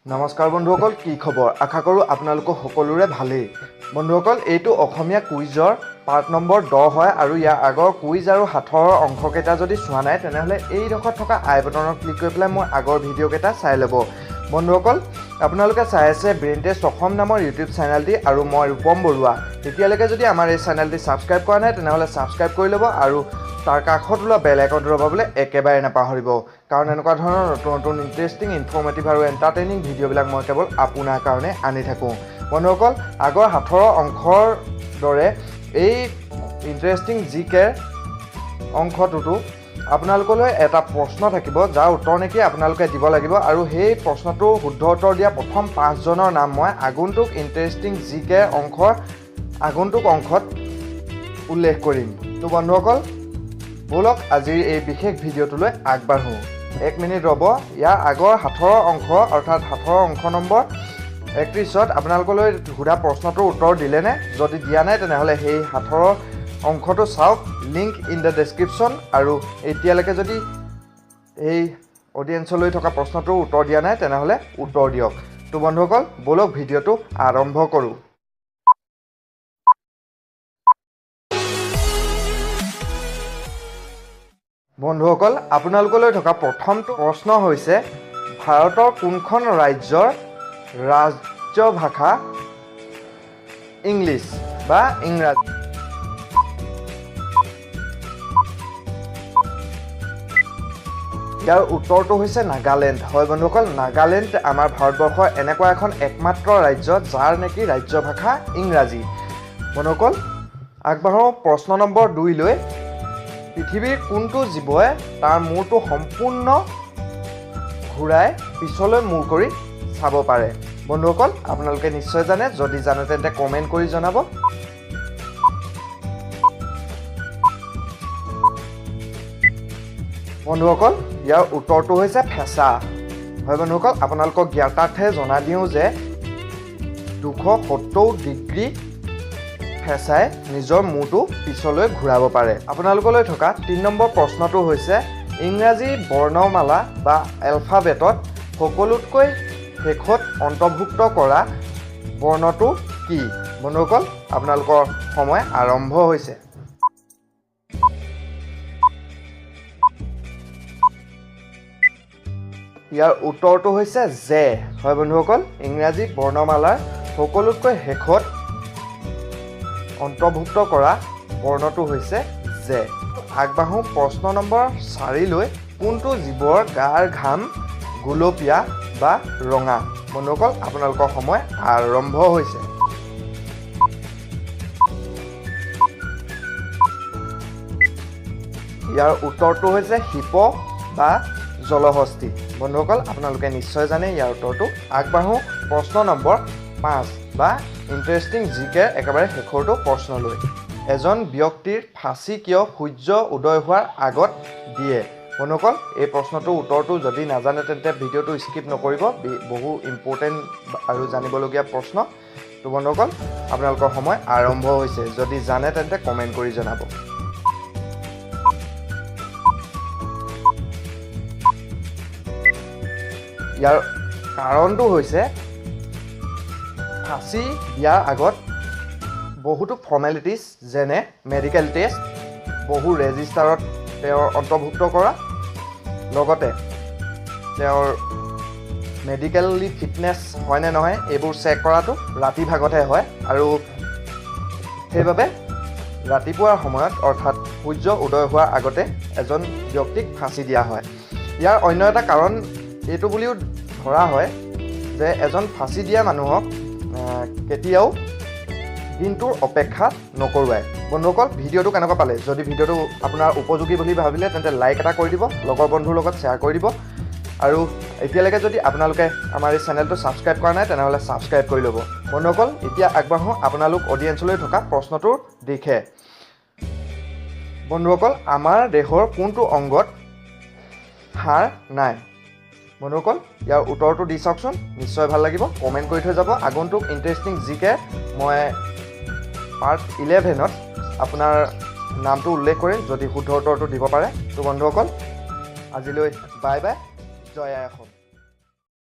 নমস্কাৰ বন্ধুসকল, কি খবৰ? আশা কৰোঁ আপোনালোকৰ সকলোৰে ভালেই। বন্ধুসকল, এইটো অসমীয়া কুইজৰ পাৰ্ট নম্বৰ 10 হয় আৰু ইয়াৰ আগৰ কুইজ আৰু সাঁথৰৰ অংশকেইটা যদি চোৱা নাই তেনেহ'লে এইডোখৰত থকা আই বটনত ক্লিক কৰি পেলাই মোৰ আগৰ ভিডিঅ'কেইটা চাই ল'ব। বন্ধুসকল, আপোনালোকে চাই আছে ব্ৰেইন টেষ্ট অসম নামৰ ইউটিউব চেনেলটি আৰু মই ৰূপম বৰুৱা। এতিয়ালৈকে যদি আমাৰ এই চেনেলটি ছাবস্ক্ৰাইব কৰা নাই তেনেহ'লে ছাবস্ক্ৰাইব কৰি ল'ব আৰু তাৰ কাষত ওলোৱা বেল আইকনটো দবাবলৈ একেবাৰে নাপাহৰিব, কাৰণ এনেকুৱা ধৰণৰ নতুন নতুন ইণ্টাৰেষ্টিং, ইনফৰ্মেটিভ আৰু এণ্টাৰটেইনিং ভিডিঅ'বিলাক মই কেৱল আপোনাৰ কাৰণে আনি থাকোঁ। বন্ধুসকল, আগৰ সাঁথৰৰ অংশৰ দৰে এই ইণ্টাৰেষ্টিং জি কেৰ অংশটোতো আপোনালোকলৈ এটা প্ৰশ্ন থাকিব, যাৰ উত্তৰ নেকি আপোনালোকে দিব লাগিব আৰু সেই প্ৰশ্নটোৰ শুদ্ধ উত্তৰ দিয়া প্ৰথম 5জনৰ নাম মই আগন্তুক ইণ্টাৰেষ্টিং জি কেৰ অংশৰ আগন্তুক অংশত উল্লেখ কৰিম। তো বন্ধুসকল, ব'লক আজিৰ এই বিশেষ ভিডিঅ'টোলৈ আগবাঢ়োঁ। এক মিনিট ৰ'ব, ইয়াৰ আগৰ সাঁথৰৰ অংশ অৰ্থাৎ সাঁথৰৰ অংশ নম্বৰ 31ত আপোনালোকলৈ সোধা প্ৰশ্নটোৰ উত্তৰ দিলেনে? যদি দিয়া নাই তেনেহ'লে সেই সাঁথৰৰ অংশটো চাওক, লিংক ইন the description. আৰু এতিয়ালৈকে যদি এই অডিয়েঞ্চলৈ থকা প্ৰশ্নটোৰ উত্তৰ দিয়া নাই তেনেহ'লে উত্তৰ দিয়ক। তো বন্ধুসকল, ব'লক ভিডিঅ'টো আৰম্ভ কৰোঁ। বন্ধুসকল, আপোনালোকলৈ থকা প্ৰথমটো প্ৰশ্ন হৈছে, ভাৰতৰ কোনখন ৰাজ্যৰ ৰাজ্য ভাষা ইংলিছ বা ইংৰাজী? ইয়াৰ উত্তৰটো হৈছে নাগালেণ্ড। হয় বন্ধুসকল, নাগালেণ্ড আমাৰ ভাৰতবৰ্ষৰ এনেকুৱা এখন একমাত্ৰ ৰাজ্য যাৰ নেকি ৰাজ্য ভাষা ইংৰাজী। বন্ধুসকল, আগবাঢ়োঁ প্ৰশ্ন নম্বৰ 2লৈ। পৃথিৱীৰ কোনটো জীৱই তাৰ মূৰটো সম্পূৰ্ণ ঘূৰাই পিছলৈ মূৰ কৰি চাব পাৰে? বন্ধুসকল, আপোনালোকে নিশ্চয় জানে, যদি জানে তেন্তে কমেণ্ট কৰি জনাব। বন্ধুসকল, ইয়াৰ উত্তৰটো হৈছে ফেঁচা। হয় বন্ধুসকল, আপোনালোকক জ্ঞাতাৰ্থে জনাই দিওঁ যে 270 ডিগ্ৰী ফেঁচাই নিজৰ মূৰটো পিছলৈ ঘূৰাব পাৰে। আপোনালোকলৈ থকা 3 নম্বৰ প্ৰশ্নটো হৈছে, ইংৰাজী বৰ্ণমালা বা এলফাবেটত সকলোতকৈ শেষত অন্তৰ্ভুক্ত কৰা বৰ্ণটো কি? বন্ধুসকল, আপোনালোকৰ সময় আৰম্ভ হৈছে। ইয়াৰ উত্তৰটো হৈছে জে। হয় বন্ধুসকল, ইংৰাজী বৰ্ণমালাৰ সকলোতকৈ শেষত অন্তৰ্ভুক্ত কৰা বৰ্ণটো হৈছে জে। আগবাঢ়োঁ প্ৰশ্ন নম্বৰ 4লৈ। কোনটো জীৱৰ গাৰ ঘাম গুলপীয়া বা ৰঙা? বন্ধুসকল, আপোনালোকৰ সময় আৰম্ভ হৈছে। ইয়াৰ উত্তৰটো হৈছে হিপ বা জলহস্তী। বন্ধুসকল, আপোনালোকে নিশ্চয় জানে ইয়াৰ উত্তৰটো। আগবাঢ়োঁ প্ৰশ্ন নম্বৰ 5 বা ইণ্টাৰেষ্টিং জি কেৰ একেবাৰে শেষৰটো প্ৰশ্নলৈ। এজন ব্যক্তিৰ ফাঁচি কিয় সূৰ্য উদয় হোৱাৰ আগত দিয়ে? বন্ধুসকল, এই প্ৰশ্নটোৰ উত্তৰটো যদি নাজানে তেন্তে ভিডিঅ'টো স্কিপ নকৰিব, বহু ইম্পৰ্টেণ্ট আৰু জানিবলগীয়া প্ৰশ্ন। তো বন্ধুসকল, আপোনালোকৰ সময় আৰম্ভ হৈছে, যদি জানে তেন্তে কমেণ্ট কৰি জনাব। ইয়াৰ কাৰণটো হৈছে ফাঁচি দিয়াৰ আগত বহুতো ফৰ্মেলিটিছ যেনে মেডিকেল টেষ্ট, বহু ৰেজিষ্টাৰত তেওঁৰ অন্তৰ্ভুক্ত কৰা, লগতে তেওঁৰ মেডিকেলি ফিটনেছ হয়নে নহয় এইবোৰ চেক কৰাটো ৰাতি ভাগতহে হয় আৰু সেইবাবে ৰাতিপুৱাৰ সময়ত অৰ্থাৎ সূৰ্য উদয় হোৱাৰ আগতে এজন ব্যক্তিক ফাঁচি দিয়া হয়। ইয়াৰ অন্য এটা কাৰণ এইটো বুলিও ধৰা হয় যে এজন ফাঁচি দিয়া মানুহক কেতিয়াও দিনটোৰ অপেক্ষা নকৰোৱাই। বন্ধুসকল, ভিডিঅ'টো কেনেকুৱা পালে? যদি ভিডিঅ'টো আপোনাৰ উপযোগী বুলি ভাবিলে তেন্তে লাইক এটা কৰি দিব, লগৰ বন্ধুৰ লগত শ্বেয়াৰ কৰি দিব আৰু এতিয়ালৈকে যদি আপোনালোকে আমাৰ এই চেনেলটো ছাবস্ক্ৰাইব কৰা নাই তেনেহ'লে ছাবস্ক্ৰাইব কৰি ল'ব। বন্ধুসকল, এতিয়া আগবাঢ়োঁ আপোনালোক অডিয়েঞ্চলৈ থকা প্ৰশ্নটোৰ দিশে। বন্ধুসকল, আমাৰ দেহৰ কোনটো অংগত হাড় নাই? বন্ধুসকল, ইয়াৰ উত্তৰটো দি চাওকচোন, নিশ্চয় ভাল লাগিব। কমেণ্ট কৰি থৈ যাব। আগন্তুক ইণ্টাৰেষ্টিং জি কে মই পাৰ্ট 11ত আপোনাৰ নামটো উল্লেখ কৰিম যদি শুদ্ধ উত্তৰটো দিব পাৰে। তো বন্ধুসকল, আজিলৈ বাই বাই, জয় আই অসম।